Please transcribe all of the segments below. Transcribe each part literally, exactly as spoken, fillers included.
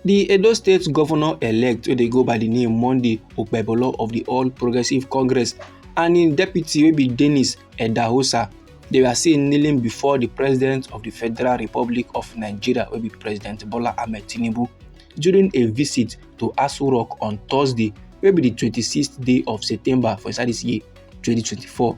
The Edo State governor-elect, wey dey go by the name Monday Okpebholo of the All Progressive Congress, and im deputy, wey be Dennis Idahosa, they were seen kneeling before the President of the Federal Republic of Nigeria, wey be President Bola Ahmed Tinubu, during a visit to Aso Rock on Thursday, wey be the twenty-sixth day of September for inside this year, twenty twenty-four.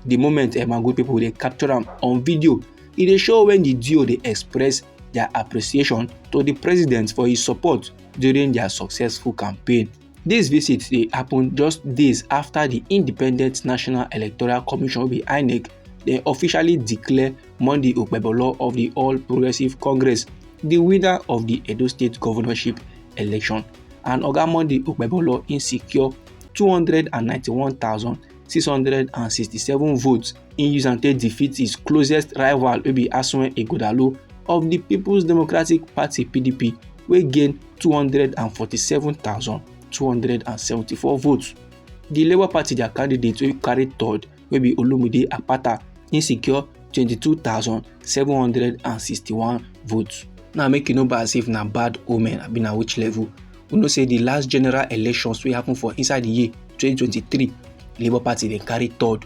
The moment, eh, my good people, they capture am on video. E dey show when the duo dey express their appreciation to the president for his support during their successful campaign. This visit dey happen just days after the Independent National Electoral Commission, wey be INEC, they officially declare Monday Okpebholo of the All Progressive Congress the winner of the Edo State governorship election. And Oga Monday Okpebholo, im secure two hundred and ninety-one thousand six hundred and sixty-seven votes. Im use am take defeat his closest rival, wey be Asuen Ighodalo of the People's Democratic Party, P D P, wey gain two hundred and forty-seven thousand two hundred and seventy-four votes. The Labour Party, their candidate wey carry third, wey be Olumide Akpata, im secure twenty-two thousand seven hundred and sixty-one votes. Now, make you no bad say if na bad omen, abi na which level. We know say the last general elections wey happen for inside the year twenty twenty-three, Labour Party dey carry third.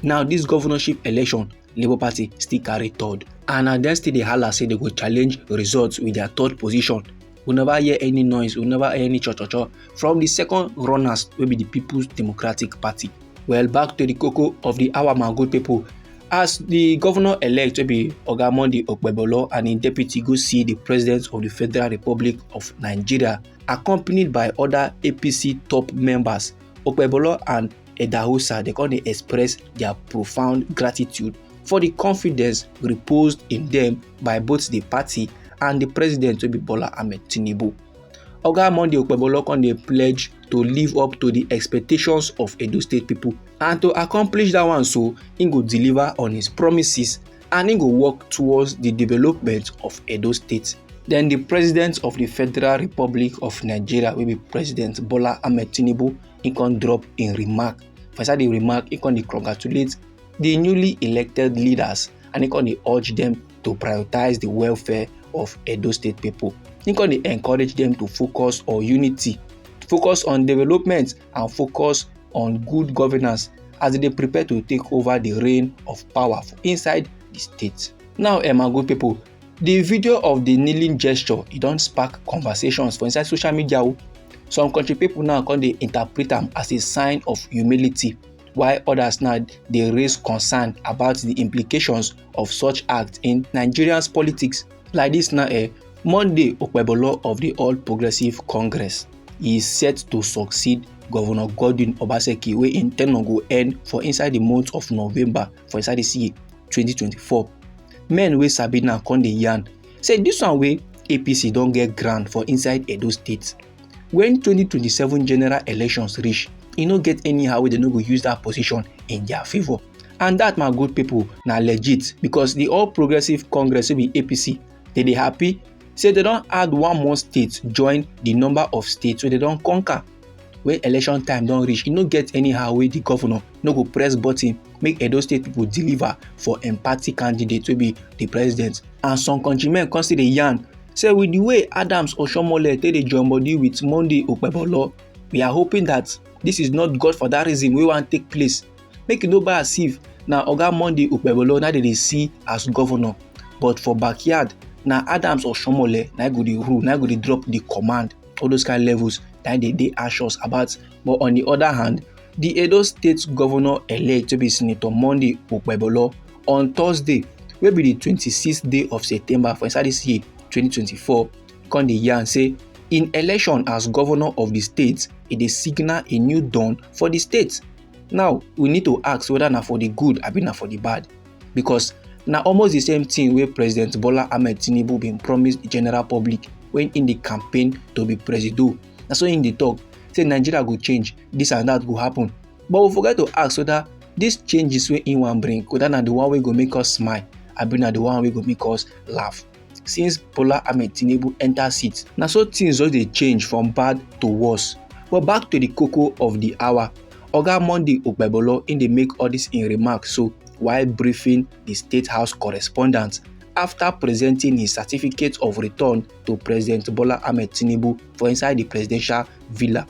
Now, this governorship election, Labour Party still carry third. And na dem still dey holla say they go challenge results with their third position. We never hear any noise, we never hear any cho cho cho from the second runners, wey be the People's Democratic Party. Well, back to the koko of the hour, my good people. As the governor-elect, wey be Oga Monday Okpebholo, and im deputy go see the President of the Federal Republic of Nigeria, accompanied by other A P C top members, Okpebholo and Idahosa, they come dey express their profound gratitude for the confidence reposed in them by both the party and the president, wey be Bola Ahmed Tinubu. Oga Monday Okpebholo come dey pledge to live up to the expectations of Edo State people, and to accomplish that one so, im go deliver on his promises and im go work towards the development of Edo State. Then the President of the Federal Republic of Nigeria, wey be President Bola Ahmed Tinubu, im come drop im remark. For inside the remark, im come dey congratulate the newly elected leaders, and im come dey urge them to prioritize the welfare of Edo State people. Im come dey encourage them to focus on unity, focus on development, and focus on good governance as they dey prepare to take over the reign of power for inside the state. Now, eh, my good people, the video of the kneeling gesture, e don spark conversations for inside social media o. Some country people now come dey interpret am as a sign of humility, while others now dey raise concern about the implications of such act in Nigeria's politics. Like this now, eh, Monday Okpebholo of the All Progressive Congress is set to succeed Governor Godwin Obaseki, wey im tenure go end for inside the month of November for inside this year, twenty twenty-four. Men wey sabi now come dey yarn say this one wey A P C don get ground for inside Edo State. When twenty twenty-seven general elections reach, e no get anyhow wey dem no go use that position in their favour. And that, my good people, na legit, because the All Progressive Congress, wey be A P C, they dey happy say they don add one more state join the number of states wey they don conquer. When election time don reach, e no get anyhow wey the governor no go press button make Edo State people deliver for im party candidate, wey be the president. And some countrymen come still dey yarn say with the way Adams Oshiomhole take dey join body with Monday Okpebholo, we are hoping that this is not God for that reason wey wan take place. Make you no buy as if na Oga Monday Okpebholo na dey dey see as governor, but for backyard, na Adams Oshiomhole na go dey rule, na go dey drop the command. All those kind levels that they dey anxious about. But on the other hand, the Edo State governor-elect, wey be Senator Monday Okpebholo, on Thursday, wey be the twenty-sixth day of September for inside this year, twenty twenty-four, come dey yarn say in election as governor of the state, e dey signal a new dawn for the state. Now, we need to ask whether na for the good abi na for the bad, because na almost the same thing wey President Bola Ahmed Tinubu bin promise the general public when im dey campaign to be presido. Na so im dey talk say Nigeria go change, this and that go happen. But we forget to ask whether these changes wey im wan bring, whether na the one wey go make us smile, abi na the one wey go make us laugh. Since Bola Ahmed Tinubu enter seat, na so things just dey change from bad to worse. But back to the koko of the hour, Oga Monday Okpebholo, im dey make all this im remarks so while briefing the State House correspondents after presenting his certificate of return to President Bola Ahmed Tinubu for inside the presidential villa.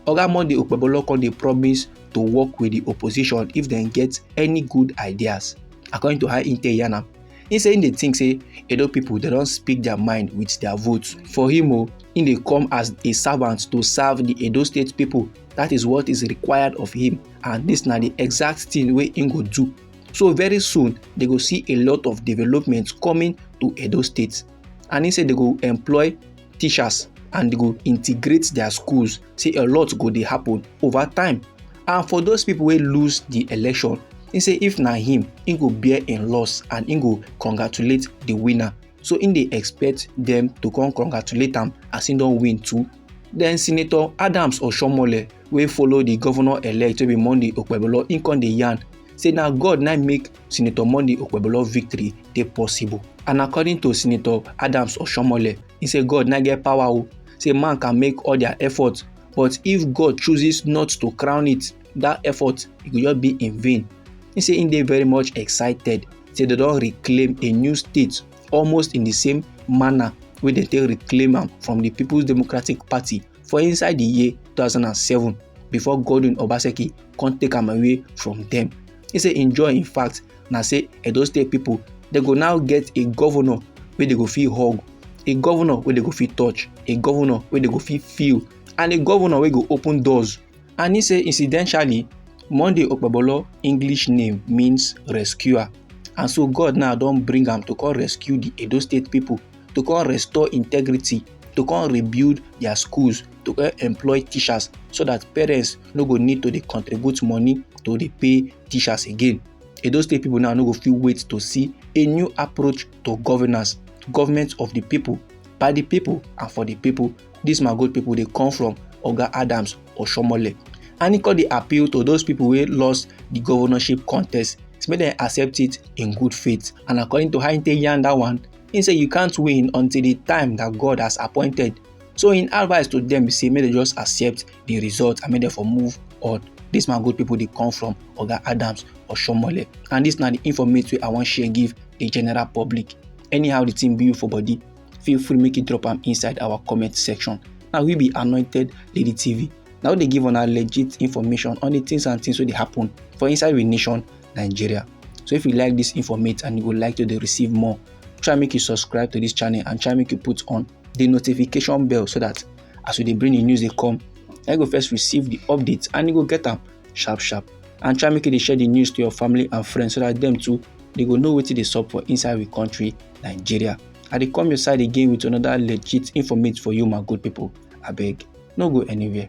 Oga Monday Okpebholo come dey promise to work with the opposition if dem get any good ideas. According to how Inte yarn am, he say he dey think say Edo people dem don speak their mind with their votes. For him o, he dey come as a servant to serve the Edo State people. That is what is required of him, and this na the exact thing wey he go do. So very soon, they go see a lot of development coming to Edo State. And he say they go employ teachers and they go integrate their schools. Say a lot go dey happen over time. And for those people wey lose the election, he say if na him, he go bear im loss and he go congratulate the winner. So he dey expect them to come congratulate am as he don win too. Then Senator Adams Oshomole, wey follow the governor-elect wey be Monday Okpebholo, he come dey yarn say na God na make Senator Monday Okpebholo victory dey possible. And according to Senator Adams Oshomole, he say God na get power o, say man can make all their effort, but if God chooses not to crown it, that effort, e go just be in vain. He say he dey very much excited say they don reclaim a new state almost in the same manner wey dem take reclaim am from the People's Democratic Party for inside the year two thousand and seven, before Godwin Obaseki come take am away from them. He say im joy, in fact, na say Edo State people, they go now get a governor wey they go fit hug, a governor wey they go fit touch, a governor wey they go fit feel, and a governor wey go open doors. And he say incidentally, Monday Okpebholo English name means rescuer. And so God now don bring am to come rescue the Edo State people, to come restore integrity, to come rebuild their schools, to come employ teachers so that parents no go need to dey contribute money to dey pay teachers again. Edo State people now no go fit wait to see a new approach to governance, government of the people, by the people, and for the people. This my good people dey come from Oga Adams Oshomole. And he come dey appeal to those people wey lost the governorship contest, say make dem accept it in good faith. And according to how he take yarn that one, he say you can't win until the time that God has appointed. So in advice to them, he say make they just accept the result and make them for move on. This my good people dey come from Oga Adams Oshomole. And this na the informate wey I wan share give the general public. Anyhow the thing be you for body, feel free make you drop am inside our comment section. Now we be Anointed Lady T V. Now they give on our legit information on the things and things wey dey happen for inside we nation, Nigeria. So if you like this informate and you would like to dey receive more, try make you subscribe to this channel and try make you put on the notification bell so that as we dey bring the news dey come, I go first receive the updates and you go get am sharp sharp. And try make you dey share the news to your family and friends so that them too, they go know wetin dey sup for inside we country, Nigeria. I dey come your side again with another legit informate for you, my good people. Abeg, no go anywhere.